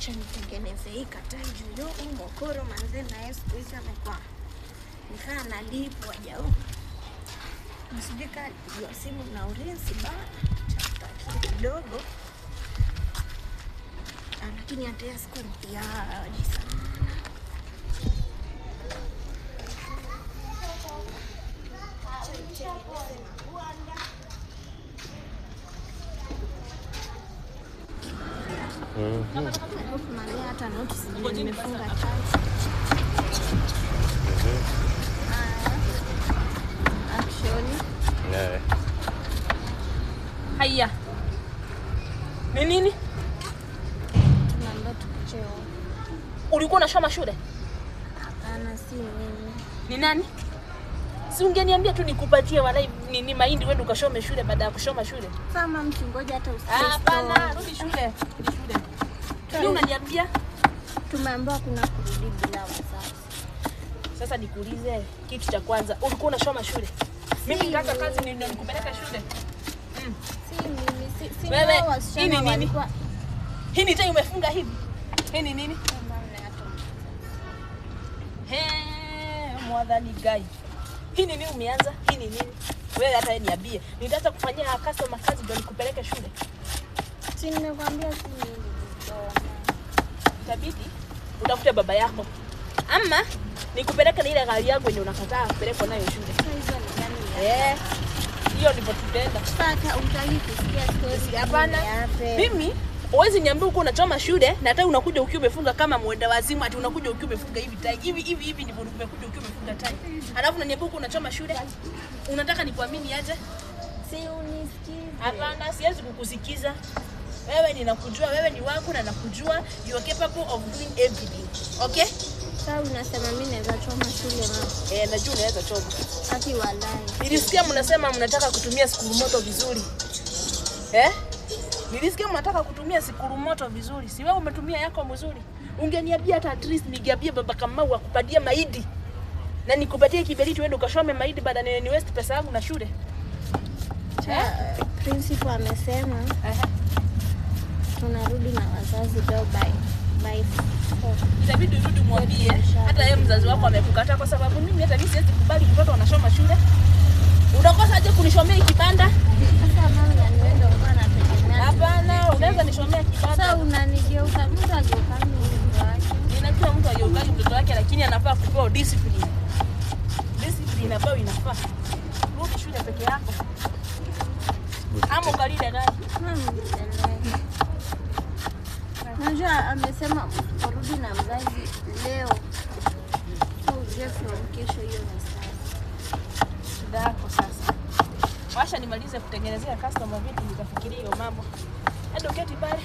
Acha nitengeneze hii katai juu yo mokoro manze na yeye siku hizi amekuwa nikaa nalipwa jau. Msijui kaa alipigiwa simu na ulinzi bana. Chafuta kidogo. Lakini hata yeye sikuwa mtiaji sana. Acha nitengeneze magwanda. Hata notice nimefunga tai. Action. Yeah. Haya. Ni nini? Tunaomba tukucheo. Ulikuwa unashoma shule? Hapana, si mimi. Ni nani? Si ungeniambia tu nikupatie walai nini mahindi wewe ukashome shule baada ya kushoma shule. Kama mchungoja hata usikie. Hapana, rudi shule. Rudi shule. Ni unaniambia? Tumeambiwa kuna kurudi bila wazazi. Sasa nikuulize kitu cha kwanza, ulikuwa unashoma shule? Mimi nitaka kazi ni ndio nikupeleka shule. Si mimi, si wewe, wasichana walikuwa. Hii ni tai umefunga hivi. Hii ni nini? He, mwadhani gai. Hii ni nini umeanza? Hii ni nini? Wewe hata niambie. Nitaacha kufanyia customer kazi ndio nikupeleke shule. Si nimekwambia si mimi. Itabidi utafute baba yako. Ama nikupeleke na ile gari yako yenye unakataa kupelekwa nayo shule. Hizo ni gani? Eh. Hiyo ndivyo tutaenda. Sasa utaki kusikia story. Hapana. Mimi huwezi niambia uko unachoma shule na hata unakuja ukiwa umefunga kama mwenda wazimu, ati unakuja ukiwa umefunga hivi tai. Hivi hivi hivi ndivyo umekuja ukiwa umefunga tai. Alafu unaniambia uko unachoma shule? Unataka nikuamini aje? Si unisikize. Hapana, siwezi kukusikiza. Wewe ninakujua, wewe ni wangu na nakujua. You are capable of doing everything. Okay? Sasa unasema mimi naweza choma shule mama. Eh, najua unaweza choma. Haki walai. Nilisikia mnasema mnataka kutumia sikurumoto vizuri. Eh? Nilisikia mnataka kutumia sikurumoto vizuri. Si wewe umetumia yako mzuri. Ungeniambia hata at least ningeambia baba Kamau akupatie mahindi. Na nikupatie kiberiti uende ukashome mahindi baada ya ni waste pesa yangu na shule. Eh? Principal amesema tunarudi na wazazi leo by 4. Itabidi urudi mwambie hata yeye mzazi wako amekukataa, kwa sababu mimi hata mimi siwezi kubali mtoto anashoma shule. Unakosa aje kunishomea kibanda? Sasa mama na niende uko anategemea. Hapana, unaweza nishomea kibanda. Sasa unanigeuka, mtu ageuka mtoto wake. Ninajua mtu ageuka mtoto wake, lakini anafaa kupewa discipline. Discipline ambayo inafaa. Rudi shule peke yako. Ama ukalile gari. Najua amesema urudi na mzazi leo. Uje from kesho hiyo ni sawa. Shida yako sasa. Washa nimalize kutengenezea customer vitu nitafikiria hiyo mambo. Hadi uketi pale.